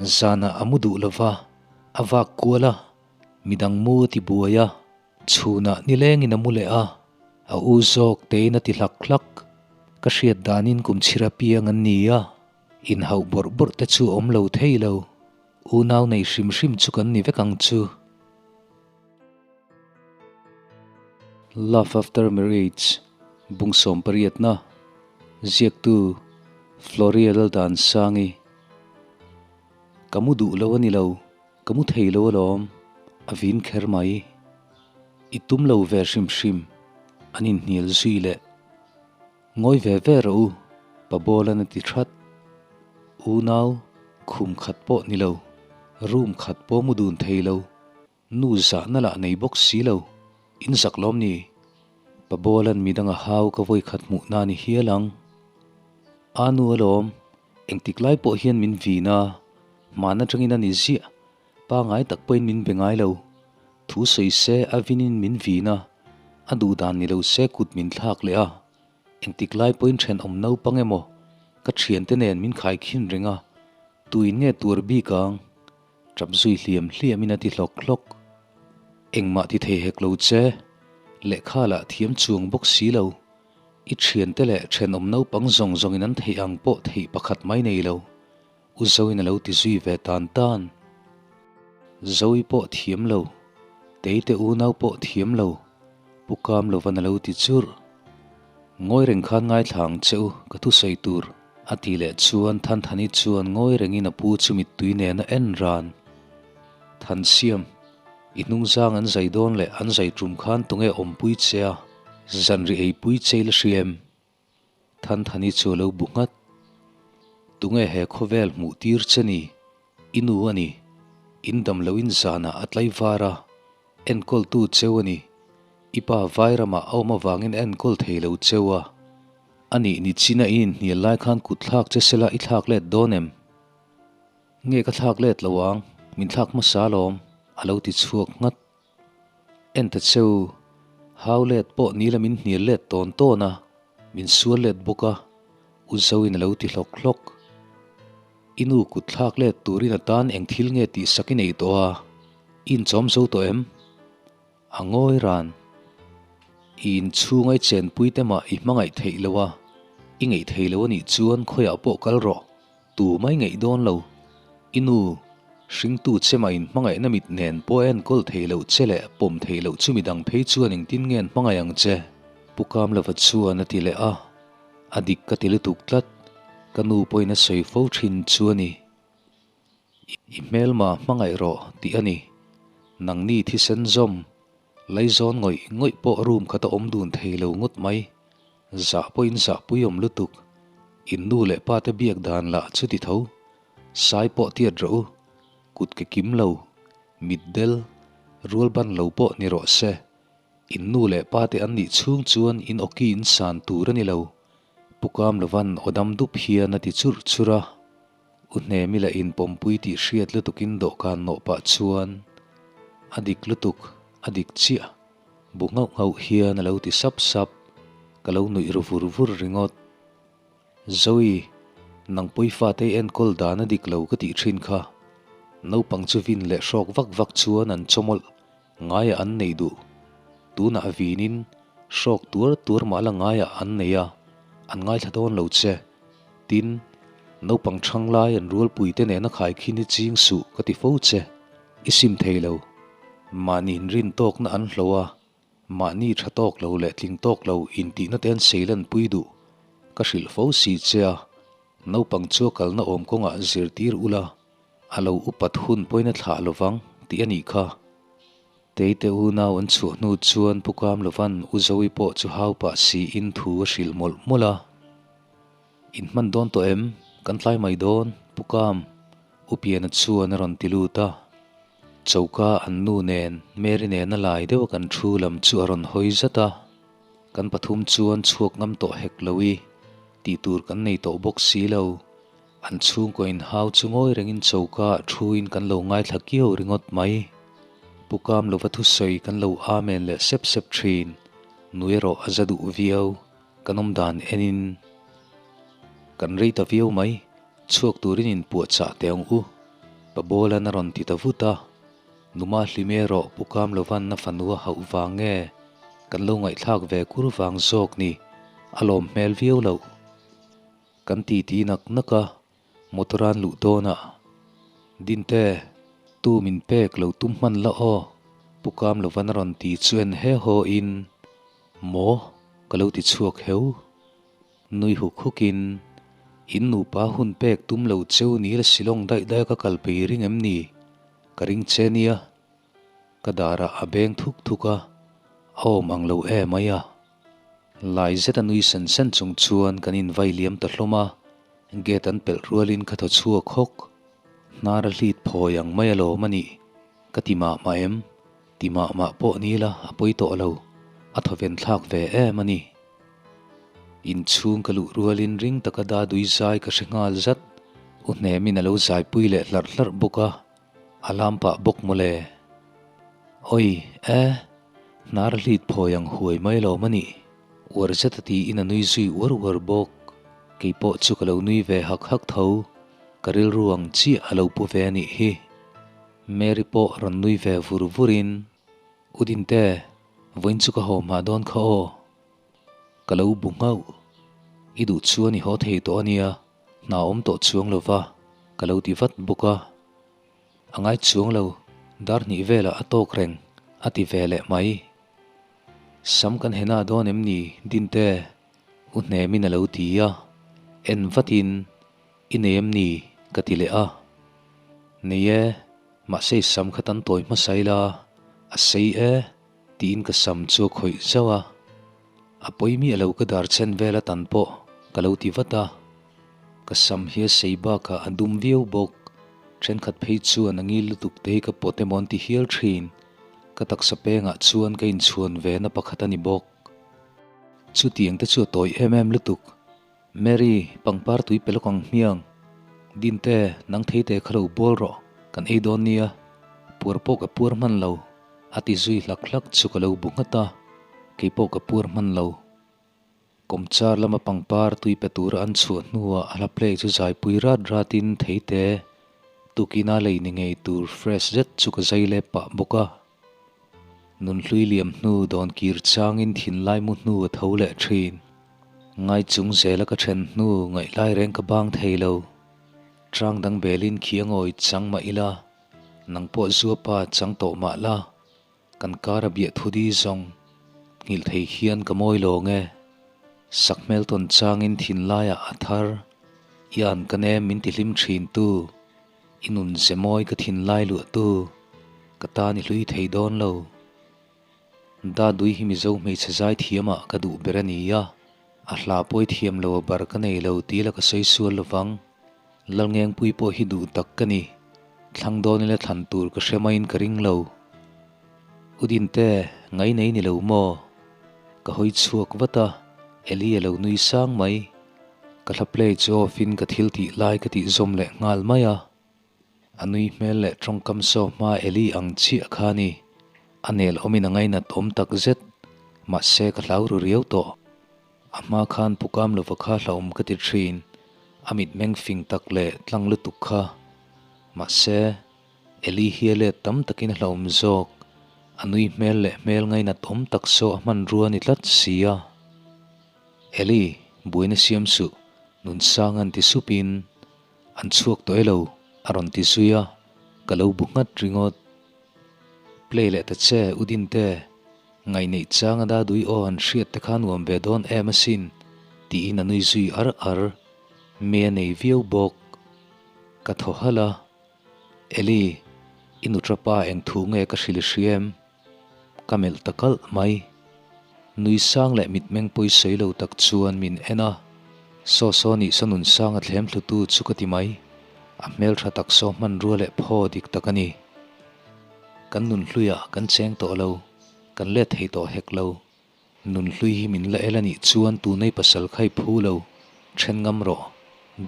Zanah a mu duh lo va, a vak kual a, midang mu a ti buai a, chhunah nilengin a mu leh a, a u zawk tein a ti hlak hlak. Ka hriat danin kum chhira piang an ni a, inhauh bawrh bawrh te chu awm lo thei lo. Unau nei hrim hrim chu kan ni vek ang chu. Love After Marriage, Bung sawmpariatna, Ziaktu, Floria Laldansangi Ka mu duh lo a ni lo, ka mu thei lo alawm, a vin kher mai. I tum lo ve hrim hrim, an inhnial zui leh. Ngawi ve ve rawh u, pa Bawlan a ti that. Unau, khum khat pawh ni lo, room khat pawh mu dun thei lo. Nu zahna lah nei bawk si lo, in zak lawm ni? Pa Bawlan midang a hau ka vawi khat hmuh na ni hial ang. A nu alawm, engtik lai pawh hian min vin a, hman atangin a ni ziah, pangai tak pawhin min be ngai lo. Thu sawi se a vinin min vin a, a duh dan ni lo se kut min thlak leh a, engtik lai pawhin thenawm naupang emaw ka thiante nen min khaikhin reng a, tuin nge tuar bik ang? Tap zui hliam hliamin a ti hlawk hlawk. Engmah ti thei hek lo che, lehkha lah thiam chuang bawk si lo. I thiante leh thenawm naupang zawng zawngin an theih ang pawh theih pakhat mai nei lo. U Zoin a lo ti zui ve tan tan. Zoe pawh thiam lo, Teite unau pawh thiam lo, Pu Kam lovan a lo ti churh. Ngawi reng khan ngaithla ang che u, ka thusawi tur. A ti leh chuan Thanthani chuan ngawi rengin a pu chu mittui nen a en ran. Thansiam, i hnungzang an zai dawn leh an zai tum khan tunge awmpui che a, zanri eipui che i la hria em? Thanthani chu a lo bu nghat. Tunge he khawvel hmuh tir che ni? I nu a ni. In dam loin zanah a tlai var a, enkawltu cheu a ni. I pa vairamah a awm avangin a enkawl thei lo cheu a. A nih ni chin a i inhnial lai khan kut thlak che sela i thlak let dawn em? Nge ka thlak let lo ang, min thlak hmasa alawm, a lo ti chhuak nghat. En ta cheu, hau let pawh ni la min hnial let tawn tawn a, min sual let bawk a, u Zoin a lo ti hlawk hlawk. I nu kut thlak let turin a tan eng thil nge tih sak i nei tawh a, i inchawm zo tawh em? A ngawi ran. I inchhunga i chenpui te mah i hmangaih theih lo a, i ngeih thei lo a nih chuan khawiah pawh kal rawh, tu mai ngeih dawn lo. I nu, hringtu che mah in hmangaihna mit nen pawh a enkawl theih loh che leh pawm theih loh chu midang phei chuan engtin nge an hmangaih ang che? Pu Kamlova chuan a ti leh a, a dik ka ti lutuk tlat, ka nu pawhin a sawi fo thin chu a ni. I hmelma hmangaih rawh tih a ni. Nangni thisen zawm, laizawn ngawih ngawih pawh room khat a awm dun thei lo ngawt mai. Zah pawhin zah puiawm lutuk. In nu leh pa te biak dan lah chu ti tho. Sai pawh tiat rawh u. Kut ke kim lo, mit del, rual ban lo pawh ni rawh se. In nu leh pa te an nih chhung chuan in awki in san tur a ni lo. Pu Kam Lovan aw dam dup hian a ti churh churh a. U Hnemi lah in pawmpui tih hriat lutukin dawhkan nawh pah chuan a dik lutuk, a dik chiah, bu nghauh nghauh hian a lo ti sap sap, ka lo nuih ru vur vur ringawt. Zoe, nang pawi fate i enkawl dan a dik lo ka tih thin kha. Naupang chu vin leh hrawk vak vak chuan an chawmawlh ngaiah an nei duh. Tunah vinin hrawk tuar tuar mah la ngaiah an nei a, an ngaithla dawn lo che. Tin, naupang thang lai an rualpuite nena khaikhin hi ching suh ka ti fo che. I sim thei lo. Mahni inrin tawkna an hlo a, mahni tha tawk lo leh tling tawk lo intihna te an seilan pui duh. Ka hrilh fo si che a, naupang chu a kalna awm kawngah zirtir ula, a lo upat hun pawhin a thlah lovang tih a nih kha. Teite unau an chhuah hnu chuan Pu Kamlovan U Zoe pawh chu hau pah siin thu a hrilh mawlh mawlh a. In hman dawn tawh em? Kan tlai mai dawn, Pu Kam, U Piana chuan a rawn ti lut a. Choka an nu nen, Mary nena lai deuha kan thu lam chu a rawn hawi zat a. Kan pathum chuan chhuak ngam tawh hek lo i, tih tur kan nei tawh bawk si lo. An chhungkaw inhau chu ngawi rengin choka ah thuin kan lo ngaithla kiau ringawt mai. Pu Kam lova thusawi kan lo amen leh sep sep thin. Nui erawh a za duh viau. Kan awm dan enin kan rei ta viau mai. Chhuak turin inpuahchah teh ang u. Pabolan a rawn ti ta vut a, Numa hlim erawh Pu Kamlovan a fanu a hauh vang nge kan lo ngaihthlak ve kur vang zawk ni, a lawm hmel viau loh. Kan titi nak nak a, motor an luh dawnah, Dinte, tu min pek lo tum hman la aw, Pu Kamlovan a rawn ti chu en he haw in, Maw? ka lo ti chhuak heu. Nui huk hukin, In nupa hun pek tum lo cheu ni la Shillong daih daih a ka kal pei ring em ni? Ka ring che nia. Ka darah a beng thuk thuk a, a awm ang lo em mai a. Lai zet a nui sen sen chung chuan kan invai liam ta hlawm a, gate an pelh rualin ka thaw chhuak hawk. Hnar a hlit phawi ang mai alawm a nih, ka ti mah mah em? Ti mah mah pawh ni la a pawi tawh lo, a thawven thlak ve em a ni. Inchhung ka luh rualin ring taka dadui zai ka hre nghal zat, u hnemin a lo zaipui leh hlarh hlarh bawk a, a lam pah bawk mawle. Oi e, hnar hlit phawi ang huai mai lawm a nih, uar zeta tiin a nui zui uar uar bawk. Keipawh chu ka lo nui ve hak hak tho, ka rilru ang chiah a lo pu ve a nih hi. Mary pawh rawn nui ve vur vurin, U Dinte, vawiin chu ka haw hma dawn kha aw. Ka lo bu nghauh. I duh chuan i haw thei tawh a nia, hna awm tawh chuang lo va, ka lo ti vat bawk a. A ngai chuang lo, dar hnih velah a tawk reng, a ti ve leh mai. Sam kan he na dawn em ni, Dinte? U Hnemin a lo ti a. En vatin, I nei em ni? ka ti leh a. Nei e, mahse i sam kha tan tawi hmasa ila, a sei e. Tiin ka sam chu a khawih zauh a, a pawi miah lo ka dar chen vel a tan pawh ka lo ti vat a. Ka sam hi a sei bakah a dum viau bawk, thenkhat phei chuan a ngil lutuk te hi ka pawt emaw an ti hial thin, ka taksa pengah chuan ka inchhuan ve na pakhat a ni bawk. Chutiang te chu a tawi em em lutuk, Mary, pangpar tui pe lawk ang hmiang. Dinte, nang thei te kha lo bawl rawh, kan ei dawn nia. Puar pawh ka puar hman lo, a ti zui hlak hlak chu ka lo bu nghat a, kei pawh ka puar hman lo. Kawmchar lama pangpar tui pe tura an chhuah hnuah a hla play chu zaipui rat ratin thei te tukina lei ni ngei tur fresh zet chu ka zai lep pah bawk a. Nunhlui liam hnu dawn kir changin thinlai mu hnu a tho leh thin. Ngai chung zela ka then hnu ngaihlai reng ka bang thei lo. Trang dang belin khi a ngawi chang mah ila, nang pawh zuapa chang tawh mah la, kan kar a biah thu di zawng nghilh thei hian ka mawi lawng e. Sakhmel tawn changin thinlaiah a thar, i an ka nem min tihlim thin tu. I nun ze mawi ka thinlai luah tu, ka tan i hlui thei dawn lo. Dadui hi Mizo hmeichhe zai thiamah ka duh ber a ni a, a hla pawi thiam lo a bar ka nei lo tih la ka sawi sual lovang. Lalngengpui pawh hi duh tak ka ni, thlang dawn ila thlan tur ka hre maiin ka ring lo. U Dinte, ngai nei ni lo maw? Ka hawi chhuak vat a, Eli a lo nui sang mai. Ka hla play chu off in ka thil tih lai ka tih zawm leh nghal mai a. A nui hmel leh tawngkam saw hma Eli ang chiah kha a ni. A nel awmin a ngainat awm tak zet. Mahse ka hlau ru riau tawh. A hma khan pu kam lova kha hlauhawm ka ti thin. A mitmeng fing tak leh tlang lutuk kha. Mahse Eli hi a let tam takin a hlauhawm zawk. A nui hmel leh hmel ngainat awm tak saw a hmanrua a ni tlat si a. Eli, buaina siam suh, Nunsang an ti supin an chhuak tawh e lo, a rawn ti zui a, ka lo bu nghat ringawt. Play leh ta che, U Dinte, ngaihneih chang a dadui aw an hriat te kha nuam ve dawn em asin, tiin a nui zui ar ar. Me a nei viau bawk. Ka thaw halh a, Eli, i nutra pa eng thu nge ka hrilh i hria em? Ka melh ta kalh mai. Nui sang leh mitmeng pawi sawi lo tak chuan min en a, Saw saw nih saw nun sang a thlem thlutu chu ka ti mai. A hmeltha tak saw hmanrua leh phaw dik tak a ni. Kan nun hluiah kan cheng tawh lo, kan let thei tawh hek lo. Nun hlui hi min la el a nih chuan tunei pasal kha i phu lo, then ngam rawh.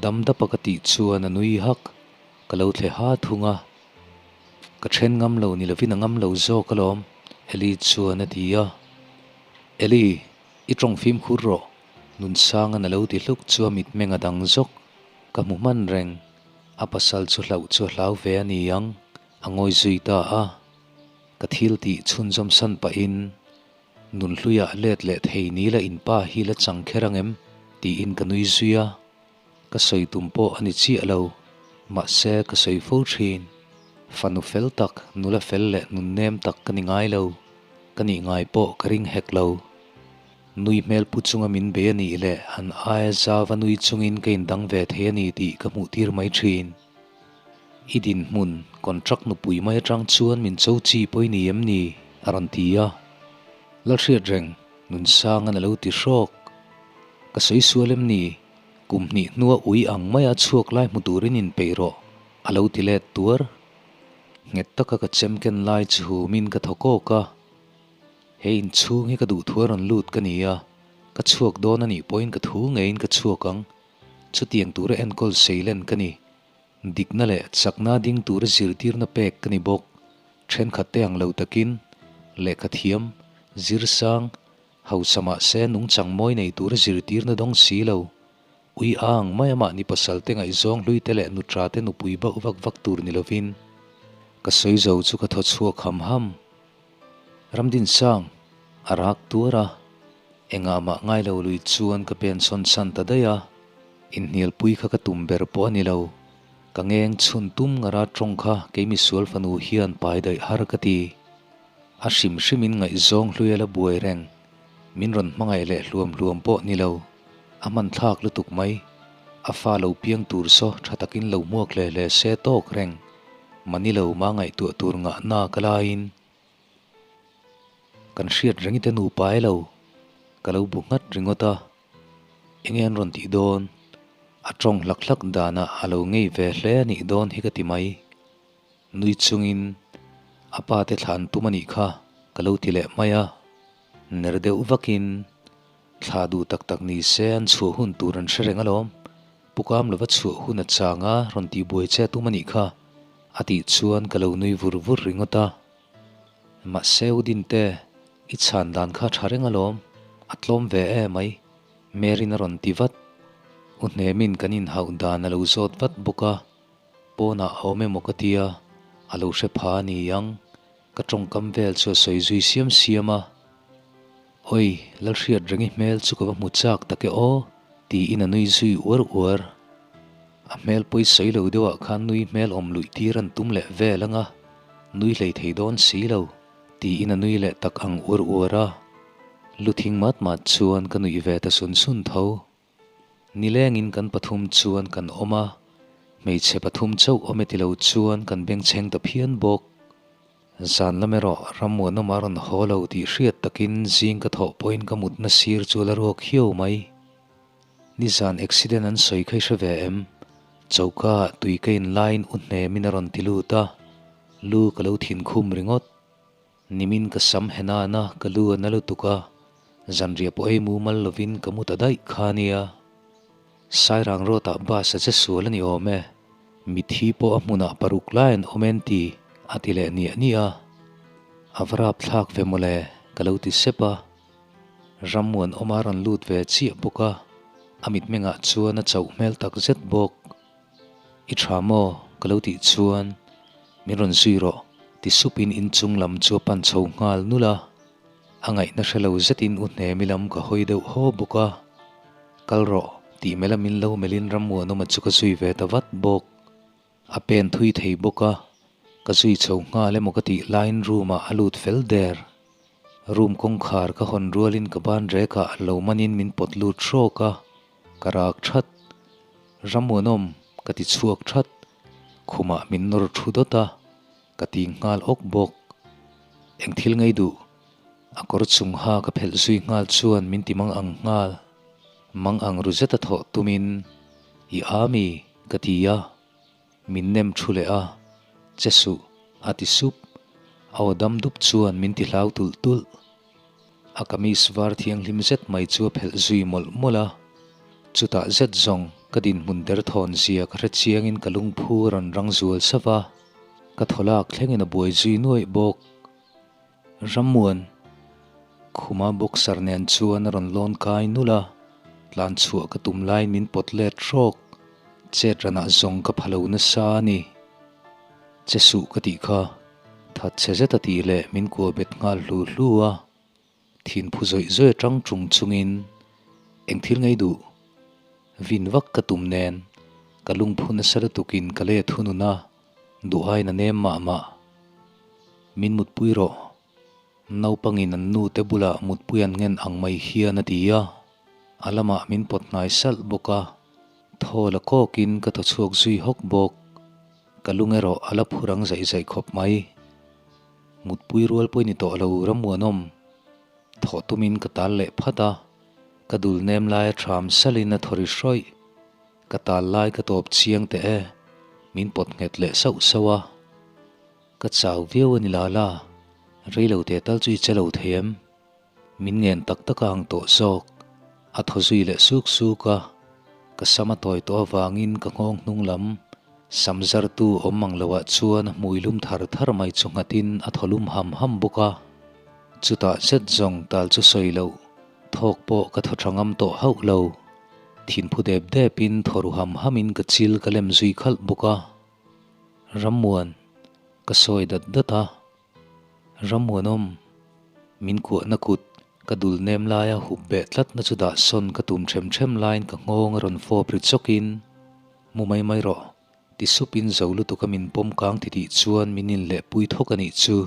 Dam dapa ka tih chuan a nui hak, ka lo thle ha thung a. Ka then ngam lo ni lovin a ngam lo zawk alawm, Eli chuan a ti a. Eli, i tawng fimkhur rawh, Nunsanga'n a lo ti hluk chu a mitmeng a dang zawk, ka hmu hman reng. A pasal chu hlauh chu a hlau ve a ni ang, a ngawi zui ta a. Ka thil tih chhunzawm san pahin Nunhluiah let leh thei ni la in pa hi la chang kher ang em? tiin ka nui zui a. Ka sawi tum pawh a ni chiah lo, mahse ka sawi fo thin. Fanu fel tak, nula fel leh nunnem tak ka ni ngai lo, ka nih ngai pawh ka ring hek lo. Nui hmel pu chunga min bei a nih leh an aia zauva nui chungin ka indang ve thei a ni tih ka hmuh tir mai thin. I dinhmun, contract nupui mai atang chuan min cho chi pawh i ni em ni? a rawn ti a. Lalhriat reng, Nunsangan a lo ti hrawk. Ka sawi sual em ni? Kum hnih hnua ui ang maia chhuak lai hmu turin inpeih rawh, a lo ti let tuar. Nghet taka ka chem ken lai chu humin ka thaw kawk a. He inchhung hi ka duh thu a rawn lut ka ni a, ka chhuak dawn a nih pawhin ka thu ngeiin ka chhuak ang. Chutiang tura enkawl seilen ka ni. Dikna leh chakna ding tura zirtirna pek ka ni bawk. Thenkhat te ang lo takin, lehkha thiam, zir sang, hausa mahse nungchang mawi nei tura zirtirna dawng si lo. Ui ang mai a mahni pasal te ngaihzawng hlui te leh nutra te nupui bauh vak vak tur ni lovin. Ka sawi zo chu ka thaw chhuak ham ham. Ramdinsang, a rak tuar a, engah mah ngai lo lui chuan ka pen sawn san ta daih a, inhnialpui kha ka tum ber pawh a ni lo, ka ngeng chhun tum ngara tawng kha kei misual fanu hian pai daih har ka ti. A hrim hrimin ngaihzawng hlui a la buai reng, min rawn hmangaih leh hluam hluam pawh ni lo, a hman thlak lutuk mai, a fa lo piang tur saw tha takin lo hmuak hle hle se tawk reng. Mani lo ma ngaihtuah tur ngahna ka laiin kan hriat reng i te nupa e lo, ka lo bu nghat ringawt a, enge an rawn tih dawn? A tawng hlak hlak danah a lo ngei ve hle a nih dawn hi ka ti mai. Nui chungin a pa te thla an tum a nih kha ka lo ti leh mai a, ner deuh vakin Thla duh tak tak ni se an chhuah hun tur an hre reng alawm. Pu Kam lova chhuah hun a chang a, rawn tih buai che tum a nih kha, a tih chuan ka lo nui vur vur ringawt a. Mahse U Dinte, i chhan dan kha tha reng alawm, a tlawm ve e mai, Mary'n a rawn ti vat. U Hnemin kan inhauh dan a lo zawt vat bawk a, pawnah a awm emaw ka tia, a lo hre pha a ni ang, ka tawngkam vel chu a sawi zui siam siam a. Oi, Lalhriat rengi hmel chu ka va hmu chak tak e aw, tiin a nui zui uar uar. A hmel pawi sawi lo deuhah khan nui hmel awm luih tir an tum leh vel ang a, nui hlei thei dawn si lo, tiin a nui leh tak ang uar uar a. Lu thing mat mat chuan ka nuih ve ta sun sun tho. Nilengin kan pathum chuan kan awm a, hmeichhe pathum chauh awm e ti lo chuan kan bengchheng ta phian bawk. Zan lam erawh Rammuanawm a rawn haw lo tih hriat takin zing ka thawh pawhin ka mutna sir chu a la ruak hiau mai. Nizan accident an sawi kha i hre ve em? Choka ah tui ka in laiin u hnemin a rawn ti lut a, lu ka lo thin khum ringawt. Nimin ka sam he nana ka lu a na lutuk a, zanriah pawh ei mumal lovin ka mu ta daih kha nia. Sairang road ah bus a che sual a ni awm e, mithi pawh a hmunah paruk lai an awm en ti a ti leh niah niah a. A va rap thlak ve mawle ka lo ti sep a. Rammuan awma rawn lut ve chiah bawk a, a mitmengah chuan a chauh hmel tak zet bawk. I tha maw? ka lo tih chuan min rawn zui rawh ti supin inchung lam chu a pan chho nghal nulh a, a ngaihna hre lo zetin u hnemi lam ka hawi deuh haw bawk a, Kal rawh tih melh a min lo melhin Rammuanawma chu ka zui ve ta vat bawk. A pen thui thei bawk a, ka zui chho nghal emaw ka tih laiin room ah a lut fel der. Room kawngkhar ka hawn rualin ka ban rekah lo manin min pawt lut hrawk a, Ka rak that. Rammuanawm, ka ti chhuak that. Khumah min nawr thu dawt a, ka ti nghal awk bawk. Eng thil ngei duh? A kawr chung ha ka phelh zui nghal chuan min ti mang ang nghal. Mang ang ru zeta thawh tumin, I a mi? ka ti a. Min nem thu leh a, Che suh, a ti sup. A aw dam dup chuan min ti hlau tulh tulh. A kamis var thianghlim zet mai chu a phelh zui mawlh mawlh a. Chutah zet zawng ka dinhmun derthawn zia ka hre chiangin ka lungphu a rawn rang zual sauh a, ka thaw lak thlengin a buai zui nuaih bawk. Rammuan, Khuma boxer nen chuan a rawn lawn kai nulh a, tlan chhuah ka tum laiin min pawt let hrawk. Chet ranah zawng ka pha lo nasa a ni. Che suh ka tih kha. Thatchhe zet a tih leh min kuah bet nghal hlu hlu a. Thinphu zawih zawih atang tung chungin eng thil ngei duh vin vak ka tum nen ka lungphu nasa lutukin ka let hunun a, duhaiin a nem mah mah. Min mutpui rawh, naupangin an nute bulah mutpui an ngen ang mai hian a ti a, a lamah min pawt hnai salh bawk a, thaw la kawkin ka thaw chhuak zui hawk bawk. Ka lung erawh a la phur ang zaih zaih khawp mai. Mutpui rual pawh i ni tawh lo Rammuanawm. Thawh tumin ka tal leh phat a, ka dul nem laia ṭham salin a thaw ri hrawih. Ka tal lai ka tawp chiang teh e, min pawt nghet leh sauh sauh a. Ka chau viau a ni la la, rei lo teh tal chu i che lo thei em? Min ngen tak tak a ang tawh zawk. A thaw zui leh suk suk a, ka sam a tawi tawh avangin ka nghawng hnung lam sam zartu awm ang loah chuan a hmui lum thar thar mai chu nghatin a thaw lum ham ham bawk a. Chutah zet zawng tal chu sawi loh thawk pawh ka thaw tha ngam tawh hauh lo. Thinphu dep depin thaw ru ham hamin ka chil ka lem zui khalh bawk a. Rammuan, ka sawi dat dat a. Rammuanawm, min kuahna kut ka dul nem laia hup beh tlatna chu dah sawn ka tum them them laiin ka nghawng a rawn fawp ri chawkin, Mu mai mai rawh, ti supin zo lutuka min pawm kang ti tih chuan min inlehpui thawk a nih chu.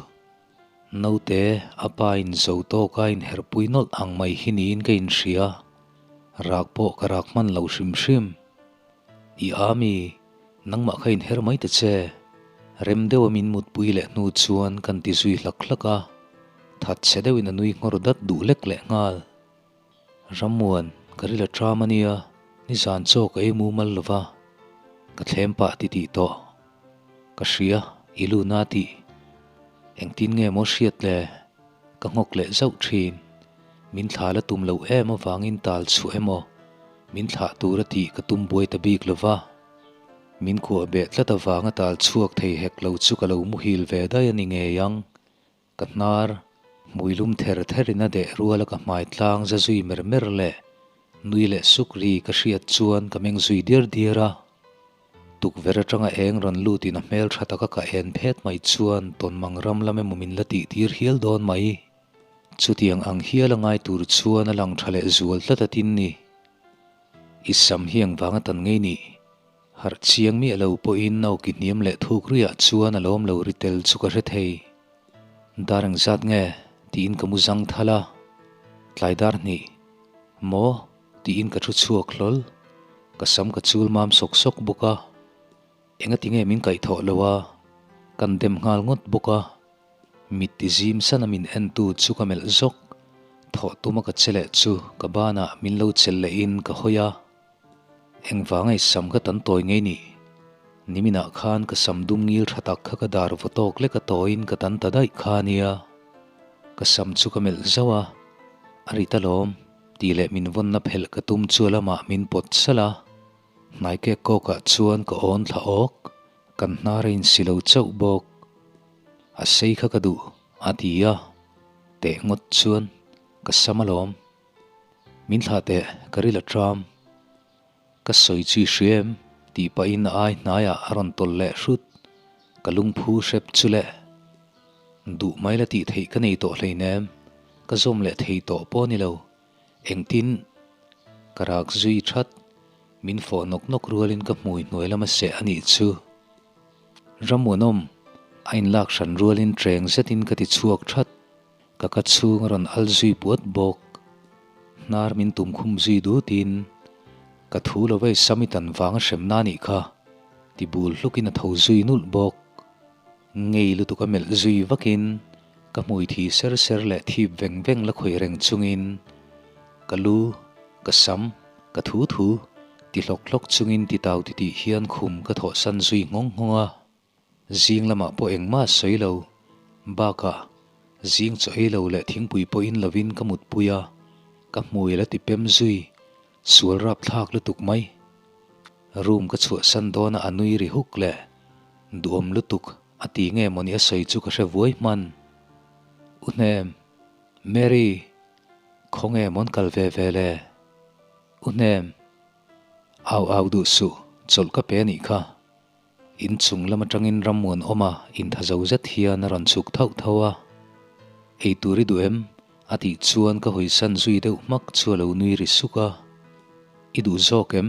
Naute, a pa in zo tawka inherpui nawlh ang mai hi niin ka inhria. Rak pawh ka rak hman lo hrim hrim. I a mi, nangmah kha inher mai ta che. Rem deuha min mutpui leh hnu chuan kan ti zui hlak hlak a, thatchhe deuhin a nui nghawr dat duh lek leh nghal. Rammuan, ka ril a ṭam a nia, nizan chaw ka ei mumal lo va, ka thlem pah ti tih tawh. Ka hria, i lu na tih. Engtin nge maw hriat le? Ka nghawk leh zauh thin. Min thla la tum loh em avangin tal chhuah emaw min thlah tur a tih ka tum buai ta bik lo va. Min kuah beh tlat avanga tal chhuak thei hek lo chu ka lo muhil ve daih a ni ngei ang. Ka hnar, hmui lum ther therin a deh ruala ka hmai tlang za zui mer mer leh nui leh suk ri ka hriat chuan ka meng zui diar diar a. Tukverh atanga eng rawn lutin a hmel tha taka ka en phet mai chuan tawnmang ram lam emaw min la tih tir hial dawn mai. Chutiang ang hial a ngai tur chuan a lang tha leh zual tlat a tin ni. I sam hi engvanga tan ngei nih? Harh chiang miah lo pawhin a awki hniam leh thuk ruiah chuan a lawm lo ri tel chu ka hre thei. Dar engzat nge? tiin ka mu zang thal a. Tlai dar hnih. Maw? Tiin ka thu chhuak hlawl. Ka sam ka chul mam sawk sawk bawk a. Engati nge min kaihthawh lo a? Kan dem nghal ngawt bawk a. Mit ti zim sana min entu chu ka melh zawk. Thawh tuma ka che leh chu ka banah min lo chelh lehin ka hawi a. Engvanga i sam ka tan tawi ngei nih? Niminah khan ka sam dum ngil tha tak kha ka dar vaw tawk lek a tawiin ka tan ta daih kha ania. Ka sam chu ka melh zauh a, a rit alawm. Tih leh min vawnna phelh ka tum chu a lamah min pawt salh a, hnai kek kawkah chuan ka awn thla awk, kan hnar a insi lo chauh bawk. A sei kha ka duh, a ti a, teh ngawt chuan ka sam alawm. Min thlah teh, ka ril a ṭam. Ka sawi chu i hria em? tih pahin a ai hnaiah a rawn tawlh leh hrut. Ka lungphu hrep chu le. Duh mai la tih theih ka nei tawh hleinem, ka zawm leh thei tawh pawh a ni lo. Engtin? Ka rak zui that. Min fawh nawk nawk rualin ka hmui hnuai lama seh a nih chu. Rammuanawm, a inlak hran rualin ṭeng zetin ka ti chhuak that. Ka ka chhung a rawn al zui puat bawk. Hnar min tum khum zui dutin, Ka thu lo vei sam i tan vang a hremna a nih kha, ti bul hlukin a tho zui nulh bawk. Ngei lutuk a melh zui vakin, ka hmui thi ser ser leh thip veng veng la khawih reng chungin, Ka lu, ka sam, ka thu thu, ti hlawk hlawk chungin ti tau ti tih hian khum ka thawhsan zui nghawng nghawng a. Zing lamah pawh engmah a sawi lo. Bakah, zing chaw ei lo leh thingpui pawh in lovin ka mutpui a, ka hmui a la ti pem zui, sual rapthlak lutuk mai. Room ka chhuahsan dawn a a nui ri huk leh duhawm lutuk a ti nge mawni a sawi chu ka hre vuai hman. U Hnem, Mary, khawnge mawn kal ve ve le? U Hnem. Au au duh suh, Chawlh ka pe a nih kha. In chung lam atangin Rammuanawma intha zo zet hian a rawn chhuk thauh thauh a. Ei tur i duh em? A tih chuan ka hawisan zui deuh hmak chu a lo nui ri suk a. I duh zawk em?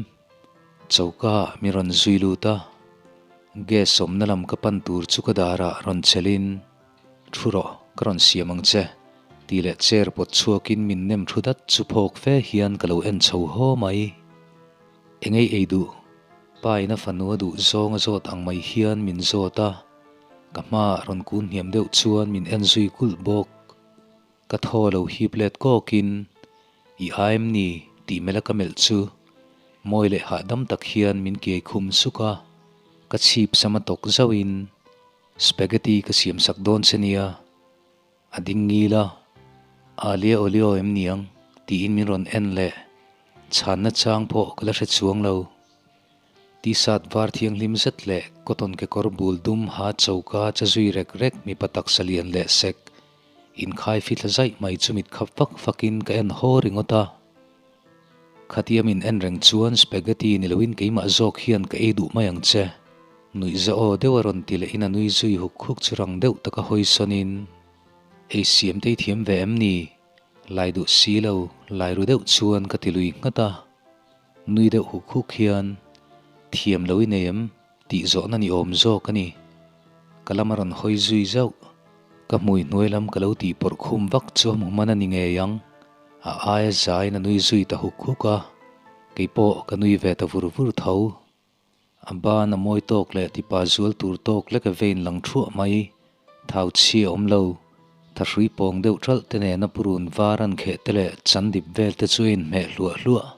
Choka ah mi rawn zui lut a. Gas awmna lam ka pan tur chu ka darah rawn chelhin, Thu rawh, ka rawn siam ang che, tih leh chair pawt chhuakin min nem thu dat chu phawk fe hian ka lo en chho haw mai. Engei ei duh? Pa in a fanu a duh zawng a zawt ang mai hian min zawt a, ka hmaah rawn kun hniam deuh chuan min en zui kulh bawk. Ka thaw lo hip let kawkin, I a em ni? tih melh a ka melh chu mawi leh hahdam tak hian min kiai khum suk a, ka chhip sam a tawk zauhin, Spaghetti ka siam sak dawn che nia, a ding ngil a, Alia olio em ni ang? tiin min rawn en leh, chhanna chang pawh ka la hre chuang lo. T-shirt var thianghlim zet leh cotton kekawr bul dum ha choka cha zui rek rek mipa taksa lian leh sek inkhai fithla zaih mai chu mit khap fak fakin ka en haw ringawt a. Khatia min en reng chuan spaghetti ni loin keimah zawk hian ka ei duh mai ang che. Nuihza aw deuh a rawn ti lehin a nui zui huk huk chu rang deuh taka hawi sawnin, Ei siam te i thiam ve em ni? Lai duh si lo, lai ru deuh chuan ka ti lui nghat a. Nui deuh huk huk hian, Thiam lo i nei em? tih zawhna ni awm zawk a ni. Ka lam a rawn hawi zui zauh. Ka hmui hnuai lam ka lo tih pawrh khum vak chu a hmu hman a ni ngei ang. A aia zaiin a nui zui ta huk huk a, kei pawh ka nui ve ta vur vur tho. A ban a mawi tawk leh tipa zual tur tawk lek a vein lang thuah mai. Thau chhia awm lo, thahrui pawng deuh ṭalh te nena purun var an kheh te leh chan dip vel te chu a inhmeh hluah hluah.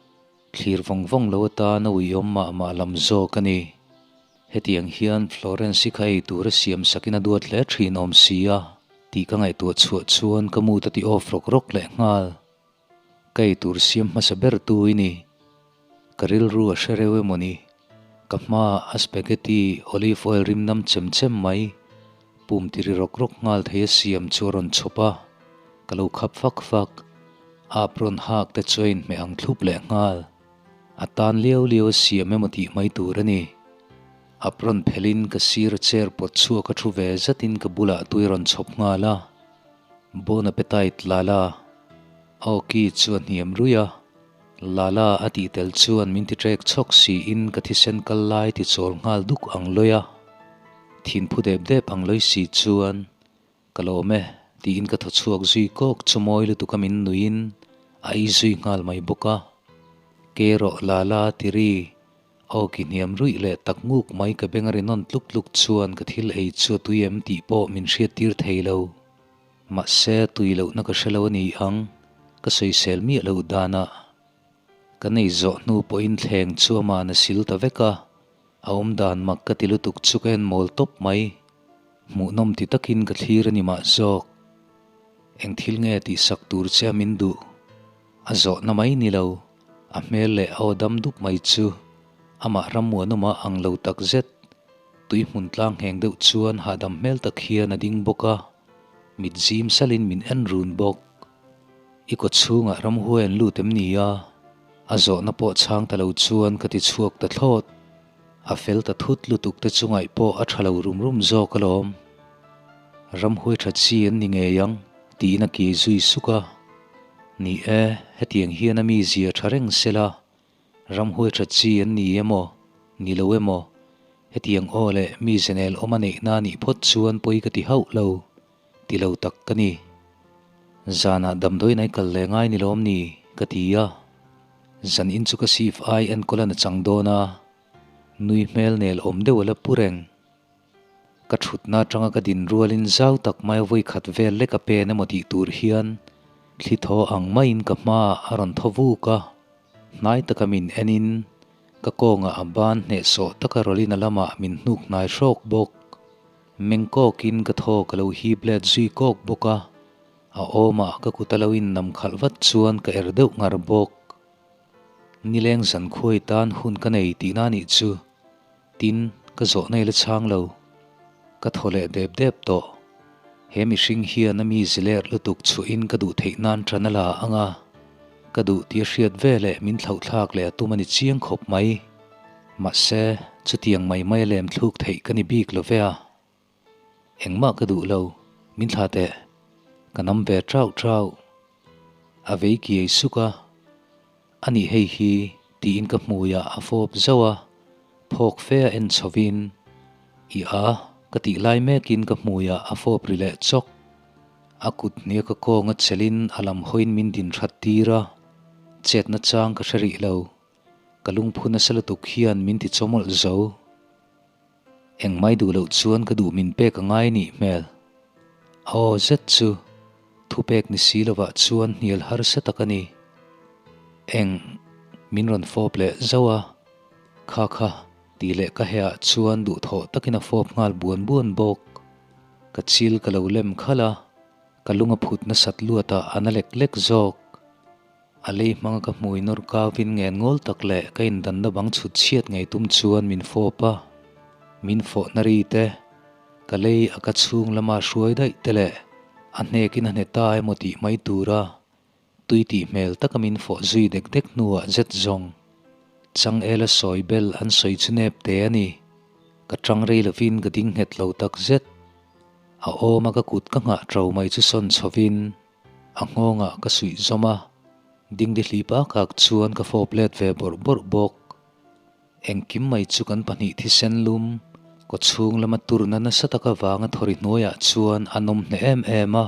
Thlir vawng vawng lo atan a uiawm mah mah lam zawk a ni. Hetiang hian Florence-i kha ei tur a siam sakin a duat hle ṭhin awm si a, tih ka ngaihtuah chhuah chuan ka mood a ti off rawk rawk leh nghal. Ka ei tur siam hmasa ber tu i ni. Ka rilru a hre reuh emaw ni? Ka hmaah a spaghetti olive oil rim nam chem chem mai, pum ti ri rawk rawk nghal thei a siam chu a rawn chhawp a, ka lo khap fak fak. Apron hak te chu a inhmeh ang thlup leh nghal. A tan liau liau a siam emaw tih mai tur a ni. Apron phelhin ka sir a chair pawt chhuak a thu ve zatin ka bulah tui a rawn chhawp nghal a. Bon appetite Lala. Aw ki chu a hniam ruih a, Lala a tih tel chuan min ti trek chhawk siin ka thisen kal lai ti chawl nghal duk ang lawi a, thin phu dep dep ang lawi si chuan ka lawm e tiin ka thaw chhuak zui kawk chu mawi lutuk a min nuiin a ei zui nghal mai bawk a. Ke rawh Lala ti ri, aw ki hniam ruih leh tak nguk mai ka beng a ri nawn tluk tluk chuan ka thil ei chu a tui em tih pawh min hriattir thei lo. Mahse, tui lohna ka hre lo a ni ang, ka sawisel miah loh danah. Ka nei zawh hnu pawhin thleng chu ama'n a sil ta vek a, a awm dan mak ka ti lutuk chu ka en mawl tawp mai. Hmuhnawm ti takin ka thlir a ni mah zawk. Eng thil nge tihsak tur che a min duh? A zawhna mai ni lo, a hmel leh a aw dam dup mai chu amah rammuanawma ang lo tak zet. Tui hmun tlang ngheng deuh chuan hahdam hmel tak hian a ding bawk a. Mit zim salin min en run bawk. I kaw chhungah ramhuai an lut em ni a? A zawhna pawh chhang ta lo chuan ka ti chhuak ta thlawt. A fel ta thut lutuk te chungaih pawh a tha lo rum rum zawk alawm. Ramhuai tha chi an ni ngei ang tiin a ki zui suk a. Ni e, hetiang hian a mizia tha reng sela Ramhuai tha chi an ni emaw, ni lo emaw, hetiang aw leh mi zenel awm a neihna nih phawt chuan pawi ka ti hauh lo, ti lo tak ka ni. Zanah damdawi nai kal leh ngai ni lawm ni? ka ti a. Zan in chu ka sif ai enkawl a na chang dawn a, nui hmel nel awm deuh a la pu reng. Ka thutna atanga ka din rualin zau tak mai vawi khat vel lek a pen emaw tih tur hian thli thaw ang maiin ka hmaah a rawn thaw vuk a. Hnai taka min enin ka kawngah a ban hnehsawh taka rawlin a lamah min hnuk hnai hrawk bawk. Meng kawkin ka thaw ka lo hip let zui kawk bawk a, a awmah ka kut a lo innam khalh vat chuan ka er deuh ngar bawk. Nileng zankhuai tan hun ka nei tihna nih chu. Tin, ka zawhna i la chhang lo. Ka thaw leh dep dep tawh. He mihring hian a mi ziler lutuk chhuahin ka duh theih nan ṭan a la ang a. Ka duh tih a hriat ve leh min thlauhthlak leh a tum a ni chiang khawp mai. Mahse, chutiang mai mai a lem thluk theih ka ni bik lo ve a. Engmah ka duh lo, min thlah teh. Ka nam ve trauh trauh. A vei kiai suk a, A nih hei hi, tiin ka hmuiah a fawp zauh a, phawk fe a en chhovin, I a, ka tih lai mekin ka hmuiah a fawp ri leh chawk. A kut hnia ka kawnga chelin a lam hawiin min din that tir a, chetna chang ka hre rih lo. Ka lungphu nasa lutuk hian min ti chawmawlh zo. Engmai duh loh chuan ka duh min pek a ngai nih hmel. A aw zet chu thupek ni si lovah chuan hnial harsa tak a ni. Eng min rawn fawp leh zauh a, kha kha tih leh ka hehah chuan duhthawh takin a fawp nghal buan buan bawk. Ka chil ka lo lem khalh a, ka lung a phut nasat luatah a na lek lek zawk. A lei hmanga ka hmui nawr kavin ngen ngawl tak leh ka indanna bang chhut chhiat ngei tum chuan min fawp a, min fawhna ri te, ka lei a ka chhung lama hruai daih te leh a hnekin a hne ta emaw tih mai tura tui tih hmel taka min fawh zui dek dek hnuah zet zawng changela sawi bel an sawi chu nep te a ni. Ka tang rei lovin ka ding nghet lo tak zet. A awma ka kut ka nghah ṭo mai chu sawn chhovin A nghawngah ka suih zawm a, dingdi hlip ak ak chuan ka fawp let ve bawrh bawrh bawk. Engkim mai chu kan pahnih thisen lum, kawchhung lama turna nasa tak avanga thawri hnuaiah chuan a nawm hneh em em a,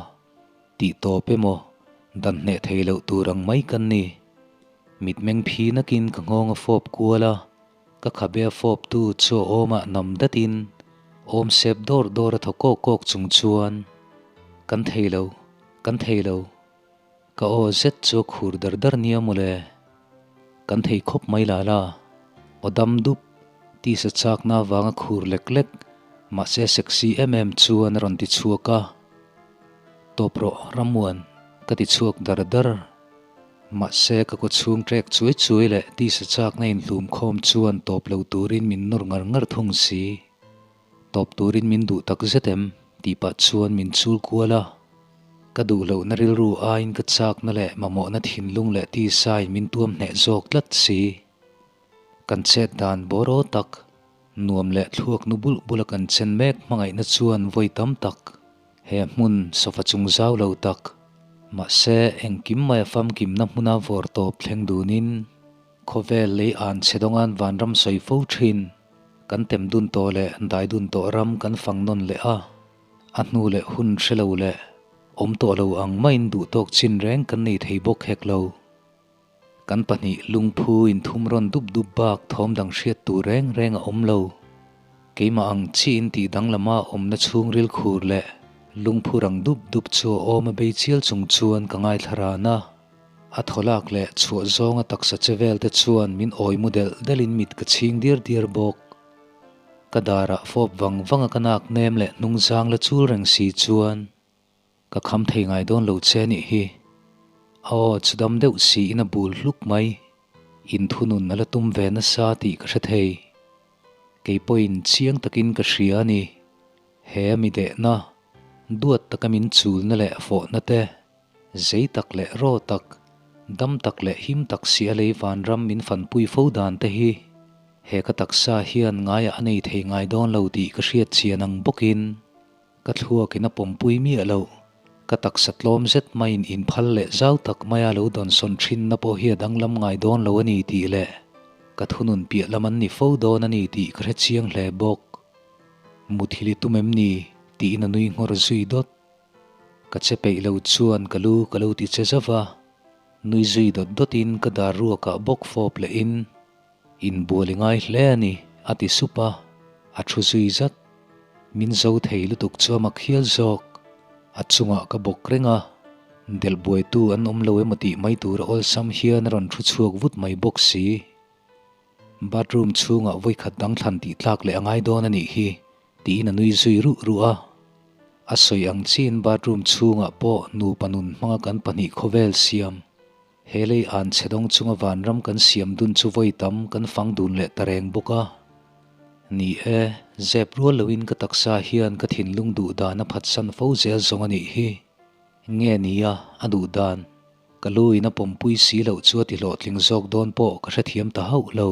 tih tawp emaw dan hneh thei loh tur ang mai kan ni. Mitmeng phi nakin ka nghawng a fawp kual a, ka khabe a fawptu chu a awmah nam datin awm sep dawr dawr a thaw kawk kawk chung chuan, Kan thei lo, kan thei lo. Ka aw zet chu a khur dar dar nia mawle. Kan thei khawp mai la la. Aw dam dup, tisa chakna avanga khur lek lek, mahse sexy em em chuan a rawn ti chhuak a. Tawp rawh Rammuan, ka ti chhuak dar dar. Mahse ka kaw chhung trek chuai chuai leh tisa chakna inhlum khawm chuan tawp lo turin min nawr ngar ngar thung si. Tawp turin min duh tak zet em? tih pah chuan min chul kual a. Ka duh lohna rilru aiin ka chakna leh mamawhna thinlung leh tisain min tuam hneh zawk tlat si. Kan chet dan bawr aw tak, nuam leh thluak nu bulh bula kan chen mek hmangaihna chuan vawi tam tak he hmun sofa chung zau lo tak, mahse engkim mai a famkimna hmuna vawr tawp thleng dunin khawvel lei an chhe dawngan vanram sawi fo thin. Kan tem dun tawh leh dai dun tawh ram kan fang nawn leh a, a hnu leh hun hre lo leh awm tawh lo ang maiin duh tawk chin reng kan nei thei bawk hek lo. Kan pahnih lungphu inthum rawn dup dup bak thawm dang hriat tur reng reng a awm lo. Keimah ang chiin tih danglama awmna chhungril khur leh lungphu rang dup dup chu a awm a bei chial chung chuan ka ngaithla ran a. A thawlak leh chhuah zawnga taksa che vel te chuan min awi mu delh delhin mit ka chhing diar diar bawk. Ka darah fawp vang vanga ka nak nem leh hnung zang la chul reng si chuan ka kham thei ngai dawn lo che anih hi. A aw chu dam deuh siin a bul hluk mai. Inthunun a la tum ve nasa tih ka hre thei. Kei pawhin chiang takin ka hria a ni. He a mi dehna, duat taka min chulna leh fawhna te, Zei tak leh raw tak, dam tak leh him tak si a lei vanram min fanpui fo dan te hi he ka taksa hian ngaiah a nei thei ngai dawn lo tih ka hriat chian ang bawkin ka thluakin a pawmpui miah loh. Ka taksa tlawm zet maiin inphal leh zau tak maia lo dawnsawn thinna pawh hi a danglam ngai dawn lo a ni tih leh ka thunun piah lam an ni fo dawn a ni tih ka hre chiang hle bawk. Muthil i tum em ni? tiin a nui nghawr zui dawt. Ka che peih lo chuan ka lu ka lo ti che zauh va, nui zui dawt dawtin ka dar ruakah bawk fawp lehin, Inbual i ngai hle a ni, a ti sup a, a thu zui zat. Min zo thei lutuk chu a mak hial zawk. A chungah ka bawk reng a, delh buaitu an awm lo emaw tih mai tur a awlsam hian a rawn thu chhuak vut mai bawk si. Bathroom chhungah vawikhat dang thlan tih tlak leh a ngai dawn a nih hi, tiin a nui zui ruh ruh a. A sawi ang chiin bathroom chhungah pawh nupa nun hmanga kan pahnih khawvel siam, he lei an chhe dawng chunga vanram kan siam dun chu vawi tam kan fang dun leh ta reng bawk a. Ni e, zep rual loin ka taksa hian ka thinlung duh dan a phatsan fo zel zawng a nih hi. Nge nia, a duh dan. Ka lu in a pawmpui si loh chu a ti hlawhtling zawk dawn pawh ka hrethiam ta hauh lo.